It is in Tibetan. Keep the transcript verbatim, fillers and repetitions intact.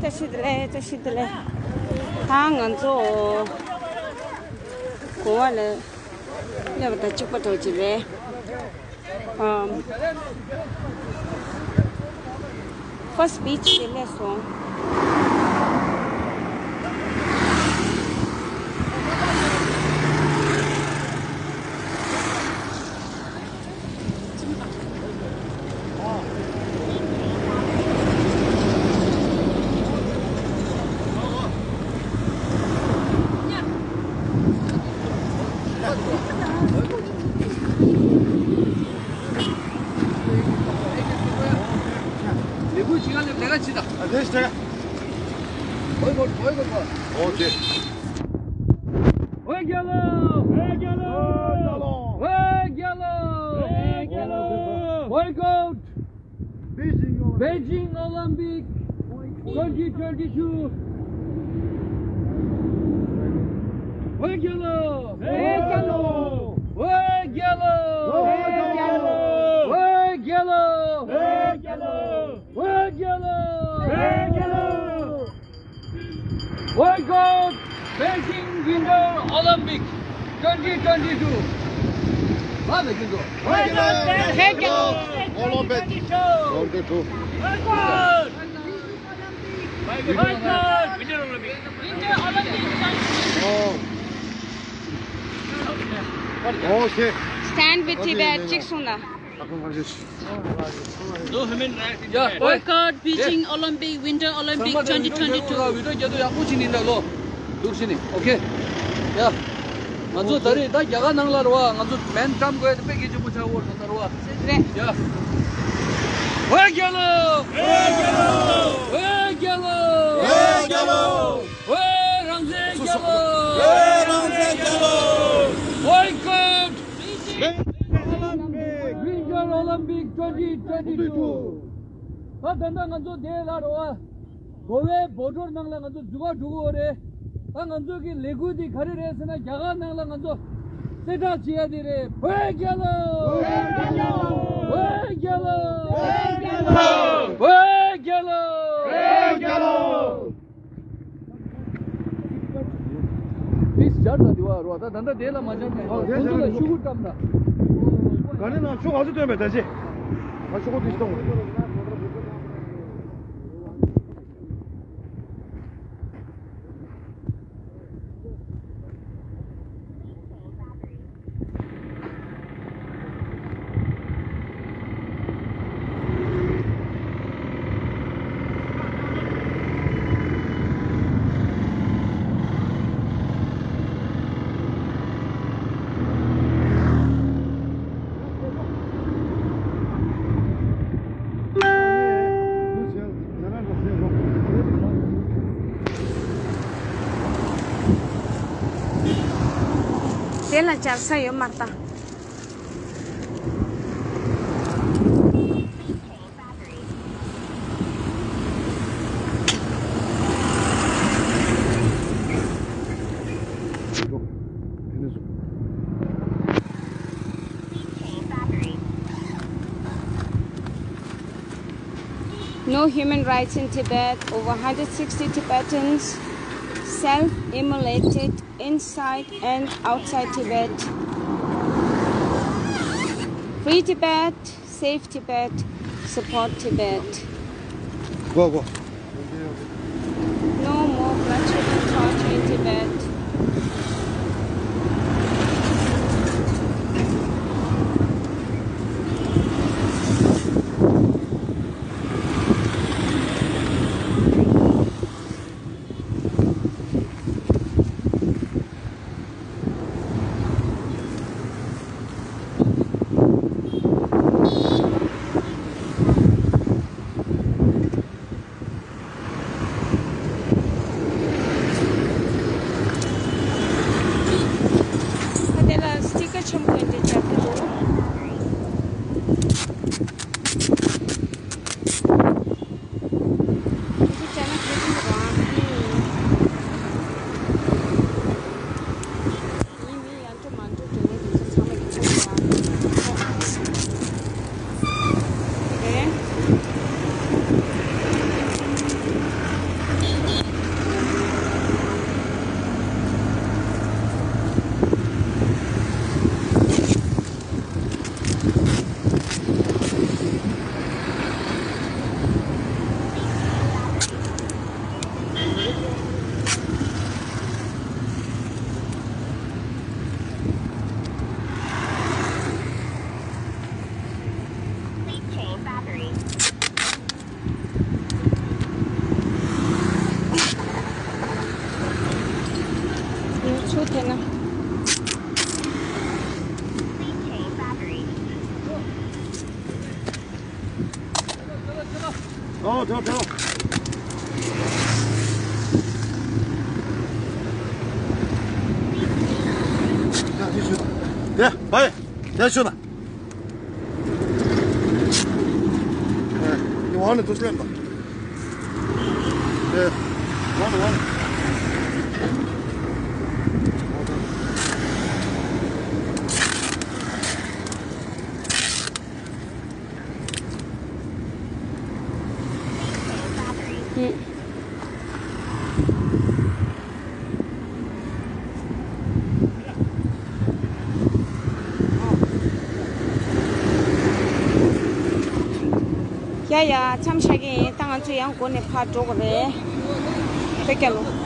བཀྲ་ཤིས་བདེ་ལེགས། བཀྲ་ཤིས་བདེ་ལེགས། ད་ང་ཚོ་གོ་བ་ལ་སླེབས་པ་དང་གཅིག་པ་འགྲོ་གི་རེད། ཨམ། First beach དེ་སླེབས་སོང་། ལས་འགུལ་བྱེད་མཁན་ལ་ལས་ཀ་བྱེད་དང་། ཨ། དེ་ཞིག་དྲན། ཨོ་ཁེ། ཝེ་རྒྱལ་ལོ། ཝེ་རྒྱལ་ལོ། ཝེ་རྒྱལ་ལོ། Boycott Beijing Olympic twenty twenty-two. ཝེ་རྒྱལ་ལོ། ཝེ་རྒྱལ་ལོ། ཝེ་རྒྱལ་ལོ། Boycott Beijing Winter Olympic twenty twenty-two. ལ་ལ་ཀུན་ཏུ། Boycott Beijing Olympic twenty twenty-two. Boycott! Boycott! Winter Olympic. Winter Olympic twenty twenty-two. ཨོ་ཁེ། Stand with Tibet. གཅིག་གསུངས་ན། No human rights in Tibet. Boycott Beijing Olympic, Winter Olympic twenty twenty-two. ཝི་ཌི་ཡོ་རྒྱག་དུས་ཡག་པོ་བྱས་ནས་འདྲ་ལོ། འདུག་བྱས་ནས། ཨོ་ཁེ། ཡ། ང་ཚོ་ད་རེས་ད་རྒྱ་གར་ནང་ལ་རེད་བ། ང་ཚོ་མེན་ཊམ་དགོས་དེ་དཔེ་གལ་ཆེན་པོ་ཆགས་ཡོད་རེད་ད་རེད་བ། རེད། ཡ། ཝེ་རྒྱལ་ལོ། ཝེ་རྒྱལ་ལོ། ཝེ་རང་བཙན་རྒྱལ་ལོ། ཝེ་རང་བཙན་རྒྱལ་ལོ། Boycott Winter Olympic twenty twenty-two. ད་ད་ལྟ་ང་ཚོ་དེ་ལ་རོ་ཨ། གོ་བའི་བོད་ཐོར་ནང་ལ་ང་ཚོ་འཛུལ་བ་འགྲོ་གི་ཡོད་རེད། ད་ང་ཚོ་གི་ལས་འགུལ་འདི་ག་རེ་རེད་ཟེར་ན། རྒྱ་གར་ནང་ལ་ང་ཚོ་གསལ་བསྒྲགས་བྱེད་ཡ་དེ་རེད། བོད་རྒྱལ་ལོ། བོད་རྒྱལ་ལོ། བོད་རྒྱལ་ལོ། བོད་རྒྱལ་ལོ། བོད་རྒྱལ་ལོ། ཏིས་སྦྱར་ན་དེ་བ་རོ། ད་ད་ལྟ་དེ་ལ་མ་སྦྱར་ན། ཨོ་དེ་ཁོང་ཚོ་ལ་ཤུ་གུ་བཀྲམ་ན། ག་ནས་ན་ཤུ་ག་ཚོད་སྟོན་པའི་ད་ཅི། ང་ཤུ་གུ་དེ་ཤི་གཏོང་། དེ་ལ་སྦྱར་ས་ཡོད་མ་རེད་ད། No human rights in Tibet. Over one hundred sixty Tibetans self-immolated inside and outside Tibet. Free Tibet, save Tibet, support Tibet. Go, go. No more gratuitous torture in Tibet. འགྲོ་འགྲོ་འགྲོ། དེ་བའི་དེ་ཤོད་ན། ཨེ། འདི་འོག་ནས་ཐུག་སླེབས་དང་། ཨེ། འོག་ནས་འོག་ནས། ཡ་ཡ། མཚམས་བཞག་གི་ཡིན། ད་ང་ཚོ་ཡང་སྒོ་ནས་ཕར་འགྲོ་དགོས་རེད། བོད་རྒྱལ་ལོ།